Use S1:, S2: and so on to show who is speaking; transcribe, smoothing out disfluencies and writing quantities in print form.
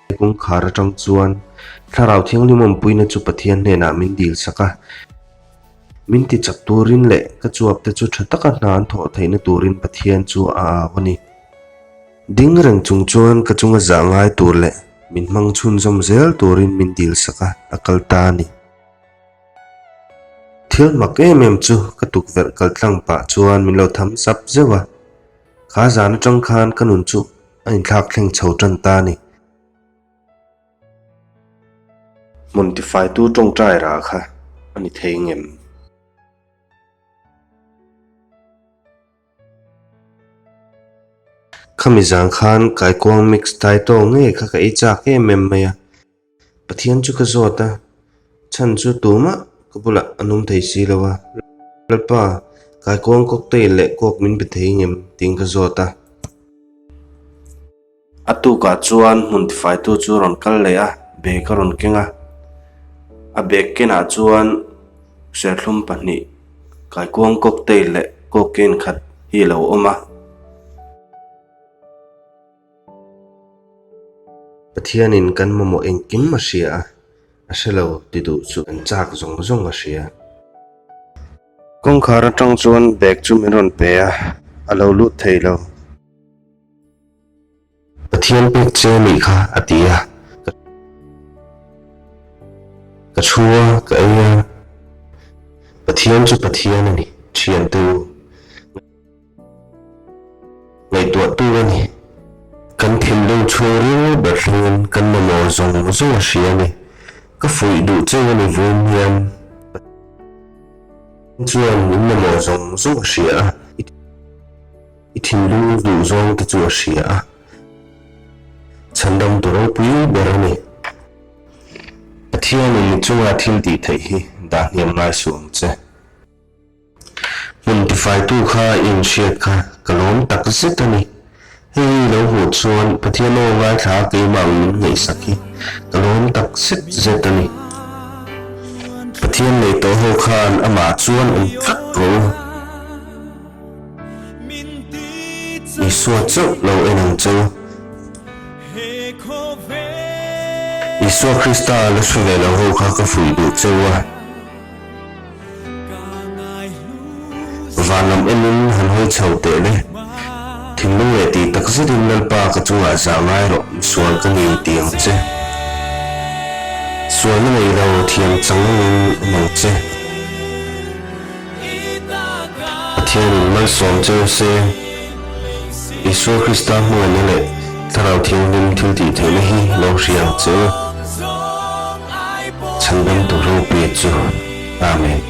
S1: Kawngkhar atang chuan Thlarau Thianghlim awmpuina chu Pathian hnenah min dil sak a. Min ti chak turin leh ka chuap te chu tha taka hna an thawh theihna turin Pathian chu a au a ni. Ding reng chung chuan ka chunga zah ngai tur leh min hmang chhunzawm zel turin min dil sak a, a kal ta a ni. Thil mak em em chu ka tukverh kal tlang pah chuan min lo tham sap zeuh a. Kha zan atang khan ka nun chu a inthlak thleng chho tan ta a ni. Hmun tifaitu tawngtai rah kha a ni thei ngem? Khami zan khan kaikuang mix taito ngei kha ka ei chak em em mai a. Pathian chu ka zawt a, chhan chu tumah ka bulah an awm thei si lo a. Lalpa, kaikuang cocktail leh coke min be thei ngem? tiin ka zawt a. A tukah chuan hmun tifaitu chu a rawn kal leh a, bag a rawn keng a. A bag kenah chuan serthlum pahnih, kaikuang cocktail leh coke ken khat hi a lo awm a. Pathianin kan mamawh engkim a hria a, a hre lo ti duh chu kan chak zawng zawng a hria. Kawngkhar atang chuan bag chu min rawn pe a, a lo lut thei lo. Pathian pek che nih kha a ti a, ka thu a, ka ei a, Pathian chu Pathian a ni, thiante u. Ngaihtuah tur a ni. Kan thinlung chhungril ber thlengin kan mamawh zawng zawng a hria a ni. Ka fuih duh cheu a ni vawiin hian. Pathian chuan min mamawh zawng zawng a hria a, i thinlung duh zawng te chu a hria a. Chhandam tu ropui ber a ni. Pathianin mi chunga thil tih theih hi dah hniam ngai suh ang che. Hmun tifaitu kha i inhriat kha ka lawm tak zet a ni. Hei hi i lo hmuh chuan Pathian aw ngaithla a keimah ang min ngaihsak hi ka lawm tak zet zet a ni. Pathian nei tawh ho khan amah chuan awm tlat rawh u. Isua chauh lo en ang che u. Isua Krista la hre ve lo ho kha ka fuih duh che u a. Van lam enin han hawi chho teh le. Thinlung leh tih tak zetin Lalpa ka chungah zah ngai rawh, misual ka ni ti ang che. Sualna nei lo thiam chang angin awm ang che. Pathianin malsawm cheu se, Isua Krista hmangaihna leh Thlarau Thianghlim thil tih theihna hi lo hria ang che u. Chhandamtu ropui chu. Amen.